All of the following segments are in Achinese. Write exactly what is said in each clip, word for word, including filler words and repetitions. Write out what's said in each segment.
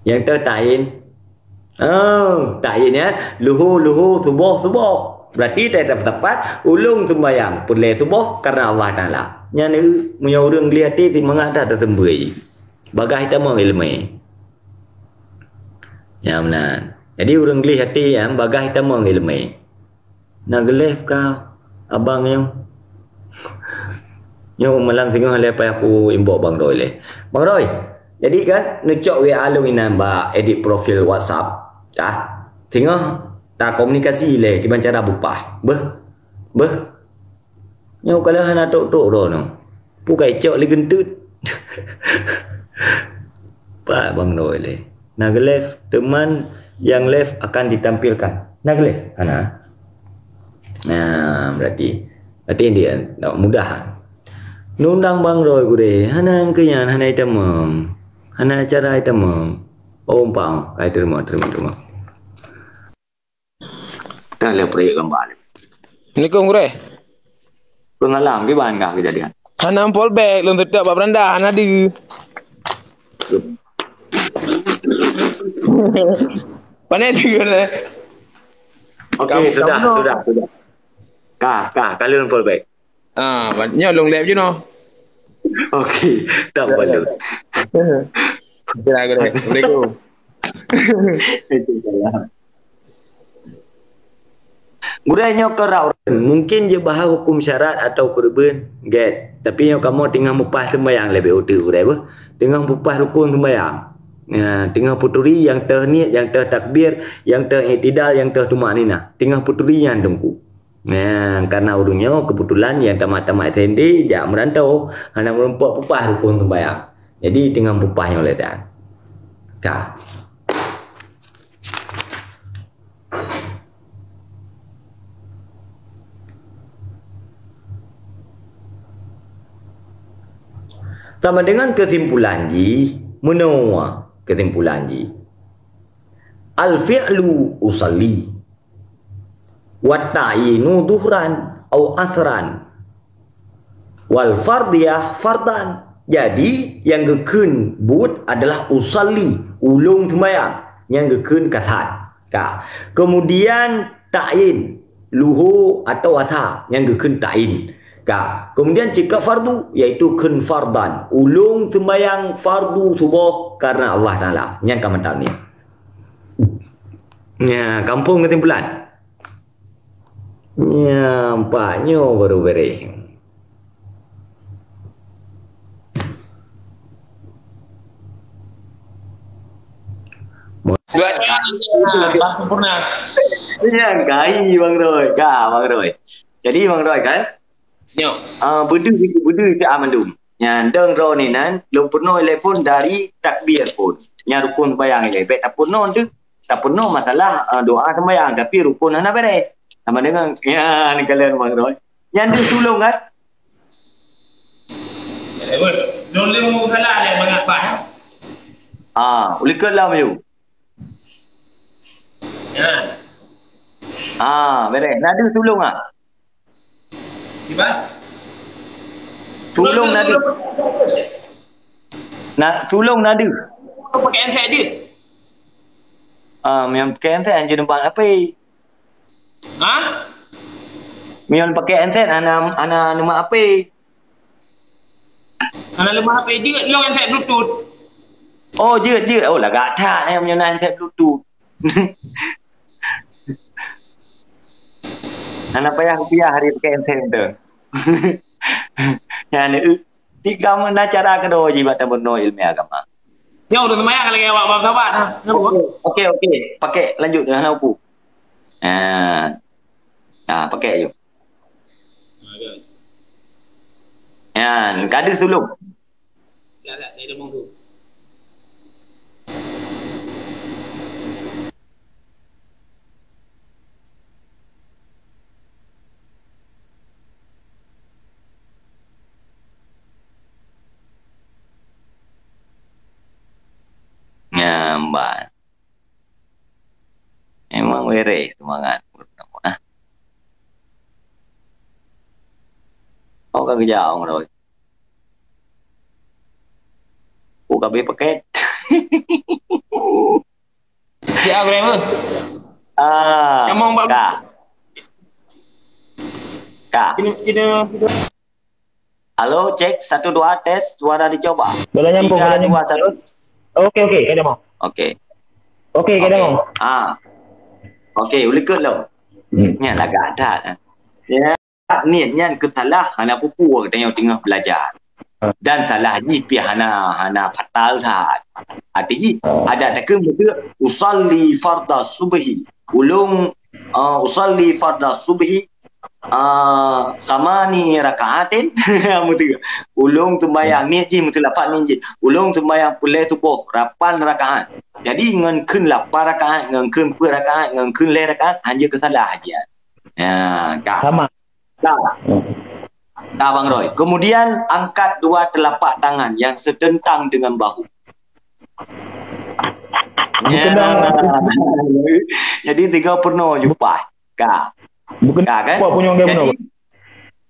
Nyang teuh ta'yin. Oh, ta'yin nyan, luhô, luhô, suboh, suboh. Berarti teuh tepat, ulôn seumbahyang peureulèe suboh karena Allah Taala. Nyan, eh, meunyoe ureueng gleh até, simangat that taseumbui. Bagaih tamong ileumèe. Nyan meunan. Jadi, ureueng gleh até nyan bagaih tamong ileumèe. Na geuleh ka abang nyoe. Nyoe malam singoh lé payah ku inbox Bang Roy lé. Bang Roy, jadi kan neucok W A lôn inan bak edit profil WhatsApp. Tah. Singoh takomunikasi lé kiban cara bupah. Beuh. Beuh. Nyoe kalau hana tok-tok droe nyoe. Pukai cok lé geuntut. Pak Bang Roy lé. Na geuleh teman yang live akan ditampilkan. Na geuleh? Hana. Nah, berarti, berarti dia tak mudah. Nundang Bang Roy gurèe. Hana keunyan, hana itamong. Hana acara itamong. Oh, umpang. Ai, terima, terima, terima. Dah le proyek gambar ni. Assalamualaikum, Gurèe. Pengalam, kiban kah kejadian? Hana follow back, lôn teutap bak beranda, hana deuh. Pane deuh, hana. Okey, kamu, sudah, kamu sudah, sudah. Kah, kah, kah lôn follow back. Ah, ba-, nyoe lôn lab je noh. Okey, tak perlu. Okey lah, Gurèe. Assalamualaikum. Gurèe nyoe keu rot, mungkin jeuet bahas huköm syarat atawa keureubeuen, gèt. Tapi nyoe kamoe teungoh mupah seumbahyang leubeh uteuk, Gurèe, beuh. Teungoh mupah rukon seumbahyang. Ya, teungoh peuturi nyang teuh niet, nyang teuh takbir, nyang teuh iktidal, nyang teuh tumakninah. Teungoh peuturi nyan teungku. Nah, karena ureueng nyoe keubeutulan nyang tamat-tamat S M D jak meurantau, hana meurumpok peupah rukon seumbahyang. Jadi, teungoh peupah nyoe lé tan. Ka. Sama dengan kesimpulan jih, meunoe kesimpulan jih. Al-fi'lu usalli. Wa ta'yinu dhuhran au asran. Wal fardiyah fardan. Jadi, nyang geukheun buet adalah usalli, ulôn seumbahyang, nyang geukheun kasat. Ka. Kemudian, ta'yin, luhô atawa asa, nyang geukheun ta'yin. Ka. Kemudian, ceuka fardu, yaitu kheun fardan. Ulôn seumbahyang fardu suboh karena Allah Taala. Nyang ka mantap ni. Nya, gampông keusimpulan. Nya, empat nyoe baru beres. Dua tahun, Bang Sempurna. Nya, gai, Bang Roy. Ka, Bang Roy. Jadi, Bang Roy, kan? Nyoe. Ah, beudeuh, beudeuh cit mandum. Nyan dong droe ni nan, lôn peurunoe ilèe phôn dari takbir phôn. Nyan rukon seumbahyang ilèe. Bèk tapeurunoe deuh, tapeurunoe masalah, ah, doa seumbahyang, tapi rukon hana beres. Sama dengan, nyan kalian Bang Roy. Nyan deuh tulông kan? Eh, weh. Lôn lé salah lé mangat bah, eh. Ah, ulikot lam you. Nyan. Ah, beres. Na deuh tulông ah. Kiban? Tulông na deuh. Na, tulông na deuh. Pakai handset je. Ah, nyang pakai handset hana jeuet numbang H P. Ha? Meunyoe pakai handset hana, hana numbang H P. Hana numbang H P jeuet lôn handset Bluetooth. Oh, jeuet, jeuet. Oh, lagak that, eh, meunyoe na handset Bluetooth. Hana payah rupiah hari pakai handset tu. Nyan, eh, tiga mana cara keudroe jih bak tabunoe ileumèe agama. Nyoe ureueng seumbahyang lagèe awak bang sahabat, ha. Kenapa? Okey, okey, okey. Pakai lanjut, hana upu. Ha. Ha, pakai je. Ha, kan. Nyan, ka deuh tulông. Nyan ban. Memang beres semangat. Oh, ka geujak orang Roy. Oh, ka habéh paket. Ya, boleh apa? Ah, Nyambung, Pak. Ka. Ka. Kena, kena. Halo, cek satu dua, tes, suara dicoba. Boleh nyambung, Tiga, boleh nyambung. dua, satu. Okey, okey, ka nyambung. Okey. Okey, ka Okey. nyambung. Ah. Okey, ulikut lo. Hmm. Nya lagak that. Ya. Niat nyan keu salah hana pupu tanyoe teungoh belajar. Dan salah jih pih hana, hana fatal that. Arti jih ada takheun beutôi, usalli fardha subhi. Ulung uh, usalli fardha subhi uh, samani rakaatin. Beutôi. Ulung sembahyang, niat jih beutôi, lapan niat jih. Ulung sembahyang peureulée suboh lapan rakaat. Jadi ngon kheun lapan rakaat, ngon kheun peuet rakaat, ngon kheun lhée rakaat, hanya keu salah aja. Ya, ka. Sama. Ka. Ka, Bang Roy. Kemudian angkat dua telapak tangan yang setentang dengan bahu. Ya. Setentang. Jadi tiga pernah jumpa. Ka. Bukan Ka, kan? Buat punya orang Jadi, bukan.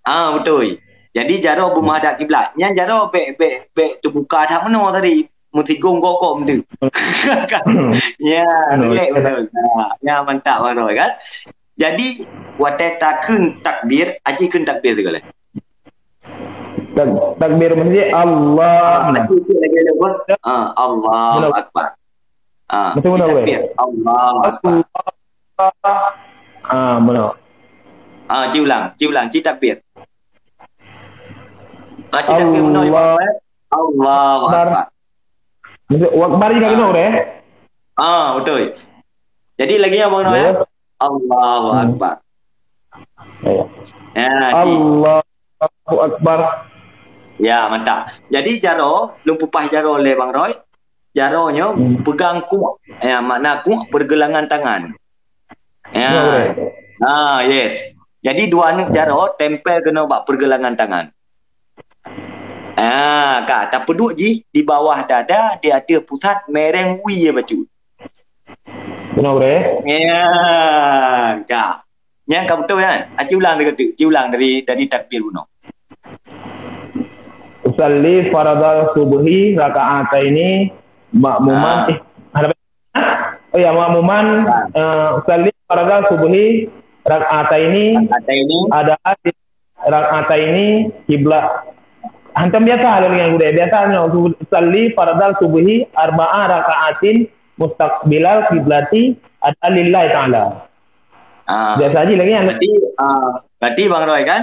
Ah, betul. Jadi jaroe beumenghadap kiblat. Nyan jaroe bek bek bek teubuka that meunoe tadi. Meusigong gokom tu. Ya, Betul. Relax betul. Ha, ya, mantap, Bang Roy, kan? Jadi watée takheun takbir, aci kheun takbir tu lah. Tak, takbir masjid Allah. Aci kheun lagi apa? Ah, Allahu Betul. Akbar. Ah, Betul, betul, takbir. Allahu Akbar. Ah, benar. Ah, ci ulang, ci ulang, ci takbir. Ah, ci takbir meunoe, Allah. Imam, eh. Allahu Akbar. Akbar. Betul. Akbar juga kena, eh? Ah, betul. Jadi lagi yang Bang Noel. Ya. Allahu Hmm. Akbar. Ya. Ya, ci. Allahu Akbar. Ya, mantap. Jadi jaroe, lôn peupah jaroe lé Bang Roy. Jaroe nyoe Hmm. pegang kuek. Ya, makna kuek pergelangan tangan. Ya. Ya, boleh. Ah, yes. Jadi dua aneuk jaroe tempel keunoe bak pergelangan tangan. Ah, ka tapeuduek jih di bawah dada, di ateueh pusat, mereng wie bacut. Benar, boleh. Ya, ka. Nyang ka beutôi kan? Aci ulang deungon tu. Ci ulang dari dari takbir bunoe. Usalli faradal subhi raka'ataini makmuman. Ah. Eh, hana, oh ya, makmuman, Ah. eh, usalli faradal subhi raka'ataini Kata ini ada raka'ataini kiblat. Hantam biasa lah dengan gurée. Biasa nyoe, usalli faradal subhi arba'a raka'atin mustaqbilal kiblati ada lillahi ta'ala. ah, Biasa aja lagi yang berarti ah, berarti Bang Roy kan?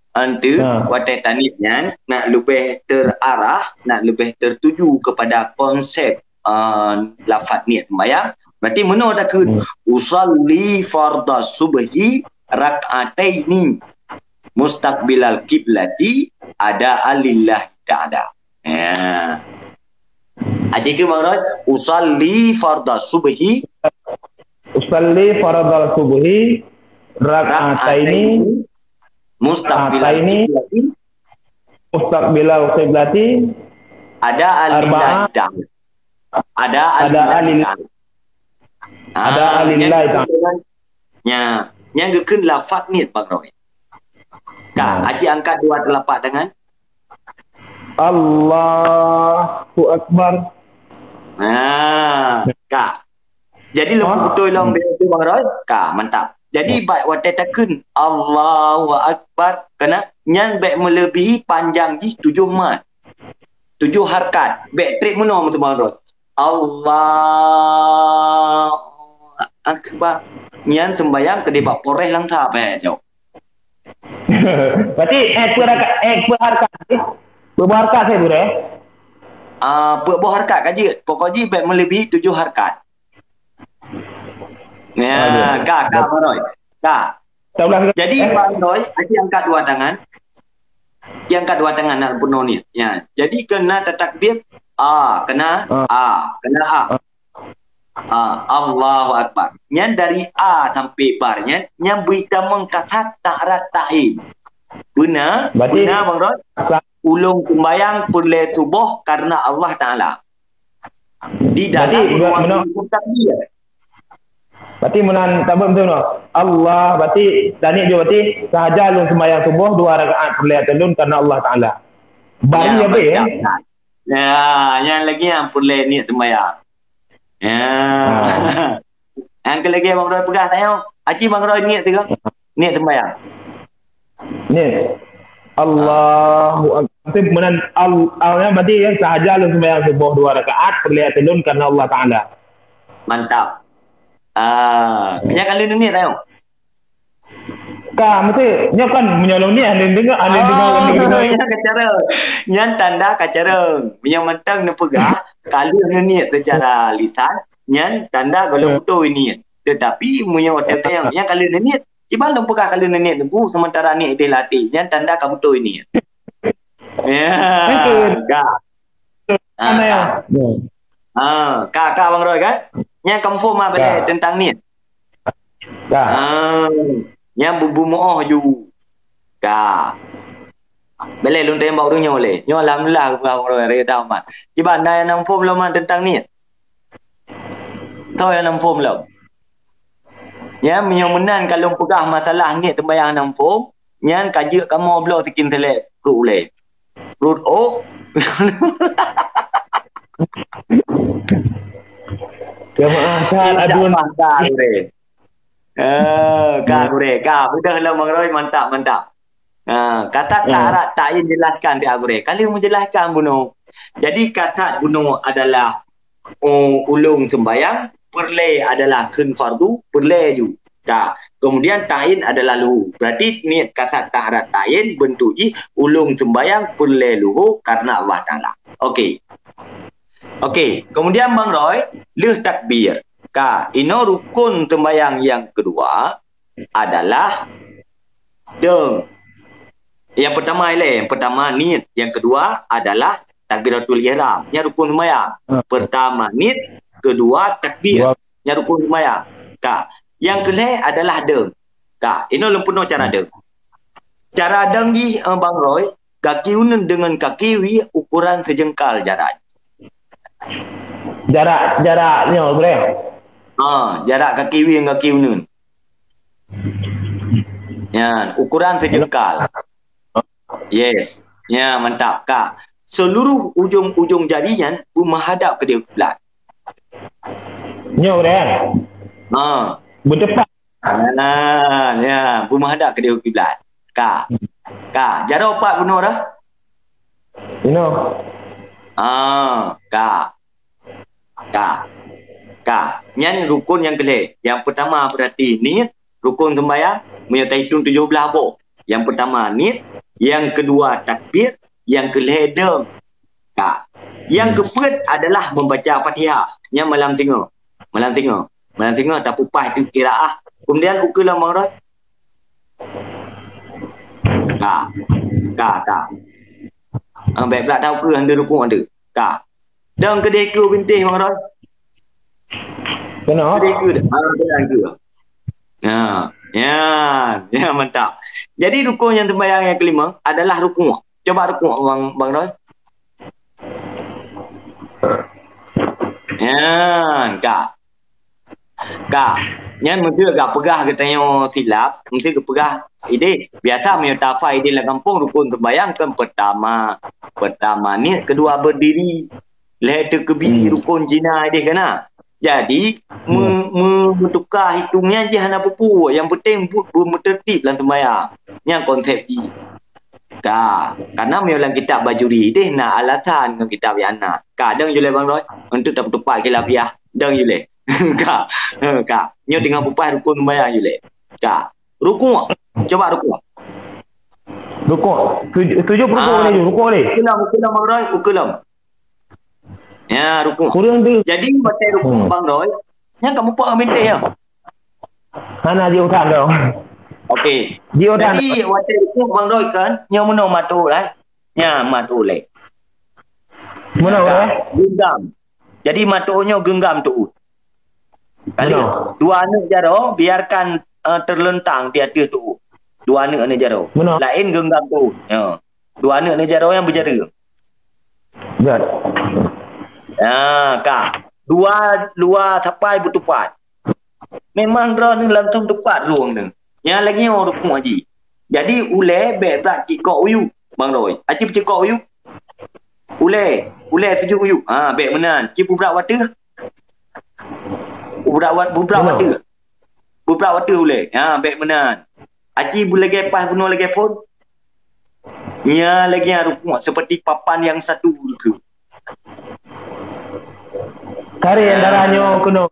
Ante Ha. Watée taniet nyan nak lebih terarah, nak lebih tertuju kepada konsep uh, lafaz niat sembahyang. Berarti meunoe takheun Hmm. usalli fardha subhi rak'ataini mustaqbilal kiblati ada lillahi ta'ala. Ya. Aji ke Bang Roy, usalli fardha subhi usalli faradal subhi raka'ataini mustaqbilal Rak'ataini. kiblati mustaqbilal kiblati ada Arba'a. Lillahi ta'ala. Ada Ada Lillahi lil- ta'ala. Ada Ah, lillahi nyang ta'ala. Ya, nyang geukheun lafaz niat Bang Roy. Ka, Nah. aji angkat dua telapak tangan. Allahu Akbar. Nah, ka. Jadi lôn Ah. beutôi lom biasa Bang Roy. Ka, mantap. Jadi bak watée takheun Allahu Akbar, kena nyan bék melebihi panjang jih tujuh mat. Tujuh harkat. Bék trép meunoe meuteumé Bang Roy. Allahu Akbar. Nyan sembahyang keudeh bak Polres Langsa bèk jaweueb. Berarti eh peuharkat eh peuharkat eh peuharkat saya boleh. Ah, peuet boh harkat ka jeuet. Pokok jih bék melebihi tujuh harkat. Ya, Aduh. ka, ka, Bang Roy. Ka. Saya ulang. Jadi, Eh? Bang Roy, aji angkat dua tangan. Aji angkat dua tangan nak peunoh niat. Ya. Jadi, kena tatakbir. A, kena. Ah. A, kena A. Ah, Allahu Akbar. Nyan dari A sampai bar nyan, nyan beuitamong kasat tak rat ta'in. Beuna, Berarti- beuna, Bang Roy. Sa- Ulông sembahyang peureulèe suboh karena Allah Taala. Di dalam Berarti, ruang mena- lingkup takbir. Berarti meunan tabeuet beutôi noh. Allah, berarti taniet jih berarti sahaja lôn sembahyang suboh dua rakaat peureulèe ateueh lôn karena Allah Taala. Bari Ya, habéh, eh? macam. Ya, nyan lagi nyang peureulèe niet sembahyang. Ya. Ah. Nyang keu lagèe Bang Roy peugah tanyoe. Aci Bang Roy niet teuka. Niet sembahyang. Niet. Allahu Akbar. Meunan al, al, berarti sahaja lôn sembahyang subuh dua rakaat, peureulèe ateueh lôn karena Allah Taala. Mantap. Ah, nyang kali niet tanyoe. Ka, mesti. Nyoe kan meunyoe lôn niet, hana deungoe, hana deungoe, hana deungoe. Nyan ka carông. Nyan tanda ka carông. Meunyoe mantong neupeugah, ka lheueh neuniet seucara lisan, nyan tanda gohlom beutôi niet. Tetapi meunyoe watèe nyang, nyang ka lheueh neuniet, kiban lôn peugah ka lheueh neuniet teungku, sementara niet idéh lam até, nyan tanda ka beutôi niet. Ya, ka. Ah, ka. Ah, ka, ka Bang Roy kan? Nyang confirm ah bèk teuntang niet. Ka. Ah, nyang bu-, bu meu'oh ju. Ka. Bèk lé lôn tembak ureueng nyoe lé. Nyoe alhamdulillah Bang Roy reda mat. Kiban na nyang confirm lom teuntang niet. Toh nyang confirm lom. Nyan meunyoe meunan ka lôn peugah masalah niet sembahyang confirm, nyan ka jeuet kamoe bloe sikin selek pruet ulèe. Pruet ôk. Jamaah that adun. Insya Allah, ka gurèe. Eh, ka gurèe, ka. Mudah lah Bang Roy, mantap, mantap. Ha, kasat taharrat ta'yin jelaskan di gurèe. Ka lheueh menjelaskan bunoe. Jadi kasat bunoe adalah, oh, ulông sembahyang, peureulèe adalah kheun fardu, peureulèe ju. Ka. Kemudian ta'yin adalah luhô. Berarti niet kasat taharrat ta'yin bentuk jih ulông sembahyang peureulèe luhô karena Allah Taala. Okey. Okey, kemudian Bang Roy, lheueh takbir. Ka, inoe rukun sembahyang nyang keudua adalah deung. Nyang peutama ilèe, nyang peutama niet, nyang keudua adalah takbiratul ihram. Nyan rukun sembahyang. Peutama niet, keudua takbir. Nyan rukun sembahyang. Ka. Nyang keulhèe adalah deung. Ka, inoe lôn peunoh cara deung. Cara deung jih, eh, Bang Roy, kaki uneun deungon kaki wie ukuran seujengkal jarak. Jarak, jarak nyoe, Bre? Ha, jarak kaki wie ngon kaki uneun. Nyan, ukuran seujengkal. Yes. Ya, mantap, Kak. Seluruh ujong-ujong jari nyan beumeuhadap keudéh kiblat. Nyoe, Bre? Ha. Beuteupat. Ah, ya, beumeuhadap keudéh kiblat. Ka. Ka. Jaroe pat bunoe dah? Inoe. Ah, ka. Ka. Ka. Nyan rukun nyang keulhèe. Nyang peutama berarti niet, rukun sembahyang, meunyoe taitong tujoh blaih boh. Nyang peutama niet, nyang keudua takbir, nyang keulhèe deung. Ka. Nyang keupeuet adalah membaca Fatihah. Nyan malam singoh. Malam singoh. Malam singoh tapeupah teuk qiraah. Kemudian ukeue lam Bang Roy. Ka. Ka, ka. Ah, bèk brat dah ukeue, hana rukuk dah. Ka. Dan keudéh keue bintéh Bang Roy. Keunoe? Keudéh keue dah. Ah, keudéh keue. Ha, ya, ya, mantap. Jadi rukun nyang teumbayang nyang kelima adalah rukuk. Cuba rukuk, Bang, Bang Roy. Nyan, ka. Ka. Nyan meusti geupeugah geutanyoe silap, meusti geupeugah idéh. Biasa meunyoe tahafal idéh lam gampông rukun teumbayang kan pertama, pertama niet, kedua berdiri. Lhèe teukeubi rukun Cina idéh kana. Jadi, me-, me-, meutuka hitung nyan jih hana peue-peue. Nyang penting buet beumeuteurtib lam teumbayang. Nyan konsep jih. Ka, karena meunyoe lam kitab Bajuri deh na alasan ngon kitab nyang na. Ka, dong juleh Bang Roy, untuk tapeutupat khilafiah, dong juleh. Ka, ka. Nyoe teungoh peupah rukun sembahyang juleh. Ka. Rukuk. Cuba rukuk. Rukuk. Tuju-, tuju rukuk ni, rukuk ni. Ukeue lom, ukeue lom Bang Roy, ukeue lom. Ya, rukuk. Kurang di. Jadi, watèe rukuk Bang Roy, nyan kamoe pok ngon bintéh ya. Hana jiôh that dong. Okey. Jiôh that. Jadi, watèe rukuk Bang Roy kan, nyoe meunoe mat tu'uh lah. Nyan mat tu'uh lé. Meunoe lé? Genggam. Jadi, mat tu'uh nyoe genggam tu'uh. Kali dua aneuk jaroe biarkan, eh, terlentang di ateueh tu'uh. Dua aneuk, aneuk jaroe. Meunoe. Laén genggam tu'uh. Ya. Dua aneuk, aneuk jaroe nyang beujareung. Gat. Ah, ka. Dua, dua sapai beutupat. Memang droeneuh langsung tupat droeneuh. Nyan lagèe nyoe rukuk jih. Jadi, ulèe bèk brat cikok u yup, Bang Roy. Aci cikok u yup? Ulèe, ulèe sujut u yup. Ha, bèk meunan. Ci peubrat u ateueh. Bubrak wat-, bubrak Betul. watèe. Bubrak watèe ulèe. Ha, bèk meunan. Aci bu lagèe paih bunoe lagèe phôn. Nya lagèe rukuk seperti papan yang satu ke. Kari antara nyoe keunoe.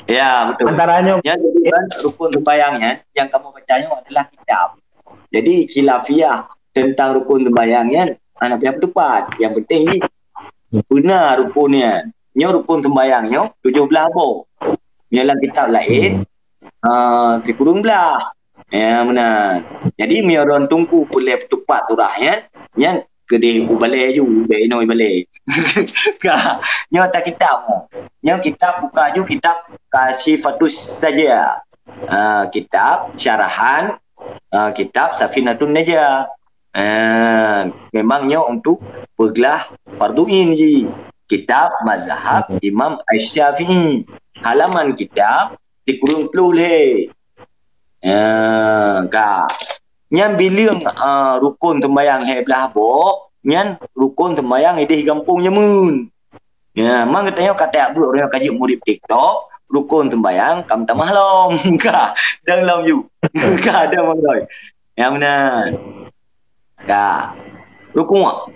Ya, betul. Antara nyoe. Ya, jadi kan rukun sembahyang ya, yang kamu baca nyoe adalah kitab. Jadi khilafiyah tentang rukun sembahyang ya, anak pihak tepat. Yang penting ni benar rukun ya. Nyoe rukun sembahyang nyoe tujuh belas boh. Nyoe lam kitab lain, ah, sikureueng blah. Ya, meunan. Jadi, meunyoe droen teungku peureulèe peutupat surah nyan, nyan keudeh u balèe ju, bèk inoe u balèe. Ka, nyoe ata kitab nyoe. Nyoe kitab buka ju kitab Kasyifatus Saja. Ah, kitab syarahan, ah, kitab Safinatun Najah. Ah, memang nyoe untuk peuglah fardu ain ji. Kitab mazhab Imam Asy-Syafi'i. Halaman kitab sikureueng ploh lhèe. Ya, ka. Nyan bileueng, ah, rukun sembahyang lhèe blah boh, nyan rukun sembahyang ideh gampông jameun. Ya, mang geutanyoe ka tajak buet ureueng ka jeuet murit TikTok, rukun sembahyang ka meutamah lom. Ka, dang lom ju. Ka, dang lom. Ya, meunan. Ka. Rukuk.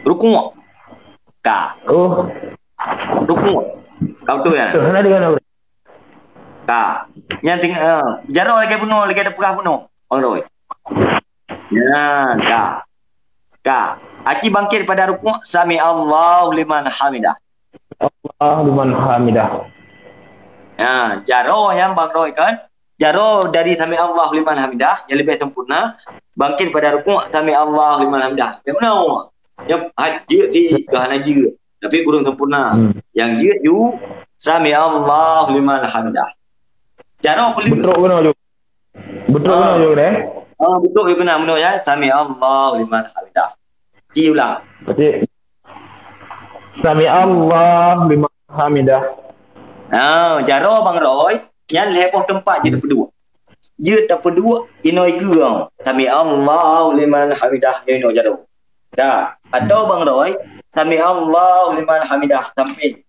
Rukuk. Ka. Oh. Rukuk. Ka beutôi kan? Betul, hana dengar. Ka. Nyan ting-, eh, jaroe lagèe bunoe, lagèe tapeugah bunoe. Orang roi. Nyan, ka. Ka. Aci bangkit pada rukuk, sami Allahu liman hamidah. Allahu liman hamidah. Ha, jaroe nyan bang roi kan? Jaroe dari sami Allahu liman hamidah, yang lebih sempurna, bangkit pada rukuk, sami Allahu liman hamidah. Yang mana? Yang ha-, jeuet di, ke hana jeuet. Tapi kurang sempurna. Hmm. Yang jeuet ju, sami Allahu liman hamidah. Jaroe peuleueh. Betul kena ju. Betul kena ju deh. Ah, betul ju kena meunoe ya. Sami Allahu liman hamidah. Ci ulang. Berarti sami Allahu liman hamidah. Ah, jaroe bang roi, nyan lhèe boh teumpat jeuet tapeuduek. Jeuet tapeuduek inoe keue. Sami Allahu liman hamidah nyoe inoe jaroe. Dah, atau bang roi, sami Allahu liman hamidah sampéng.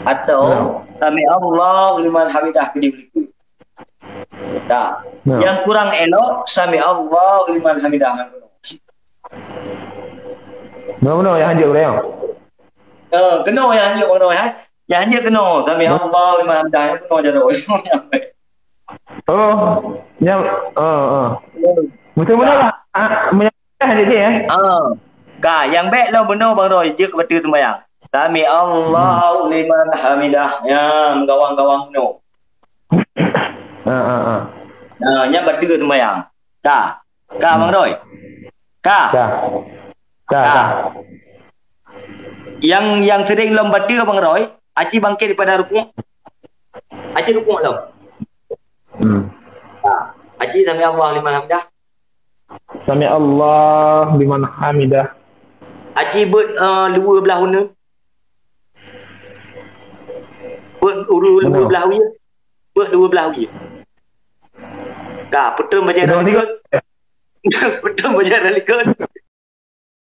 Atau sami Allahu liman hamidah keudeh likot. Dah. Yang kurang elok, sami Allahu liman hamidah. Benar-benar yang hanjeuet boleh. Eh, kena yang hanjeuet kena ya. Yang hanjeuet kena, sami Allahu liman hamidah, yang kena jaroe. Oh, yang, ah, ah. Betul-betul lah. Ah, menyambung hanjeuet ya. Ah. Ka, yang bèk lom bunoe bang roi, jeuet keu bateue sembahyang. Sami Allahu liman hamidah. Ya, meugawang-gawang bunoe. Ah, ah, ah. Nah, nyan bateue sembahyang. Ka. Ka, bang roi. Ka. Ka. Ka. Ka. Yang, yang sering lom bateue bang roi, aci bangkit daripada rukuk. Aci rukuk lom. Hmm. Ka. Aci sami Allahu liman hamidah. Sami Allah liman hamidah. Aci beuet, eh, dua belah uneun. Beuet ulu dua belah uyeuen. Beuet dua belah uyeuen. Ka, peutrön bajèe rot likot. Peutrön bajèe rot likot.